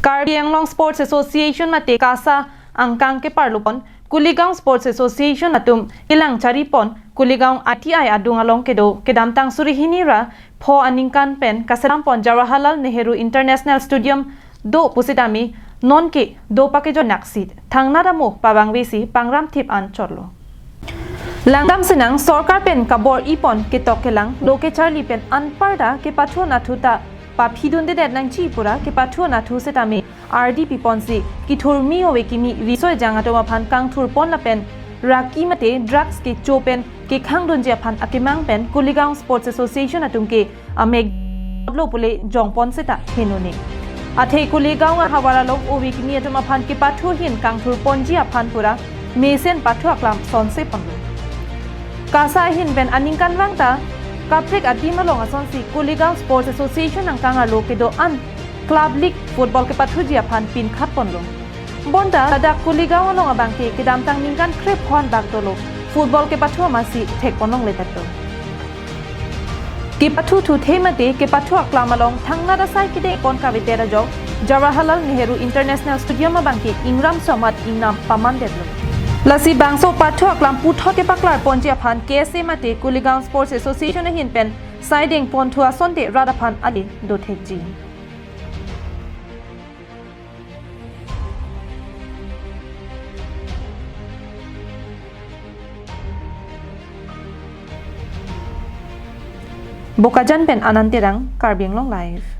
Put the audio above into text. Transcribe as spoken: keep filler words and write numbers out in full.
Karbi Anglong Sports Association mate KASA angkang keparlupon Kuligaon Sports Association atum kelang charipon Kuligaon I T I adung along kedo kedamtang suri hini ra pho aningkan pen kaselam pon Jawaharlal Nehru International Stadium do pusitame nonke do pakejonak si thangnat amo pavangvesi pangram thip an chotlo. Langdam sinang sorkar pen kabor-ipon ketok kelang lo kecharli pen anparta kepathu anatthu ta paphidundedet nangji pura kepathu anatthu setame R D P ponsi kithurmi ove kimi riso ejang atum aphan kangthurpon lapen raki mate drugs kecho pen kekhangdunji aphan akemang pen Kuligaon Sports Association atum ke amek lo pule jongpon seta henone. Athe Kuligaon ahavar along ove kimi atum aphan kepathu ahin kangthurponji aphan pura mesen pathu aklam sonse ponlo. KASA ahin pen aningkanvang ta kaprek adim along asonsi Kuligaon Sports Association angkang arlo kedo-an Club League football kepathuji aphan pinkhat ponlo. Bonta ladak Kuligaon along abangke kedamtang ningkan krepho an bak dolo football kepathu amatsi thekpon longle takto. Kepathu thuthe mate kepathu aklam along thangnat asai kedengpon kavedet ajok Jawaharlal Nehru International Stadium abangke ingram somat ingnam pamandetlo. Lasi bangso pathu aklam puthot kepaklarponji aphan K S A mate Kuligaon Sports Association ahin pen sai dengponthu asonte rat aphan ale dothekji. Bokajan pen Anand Terang, Karbi Anglong Live.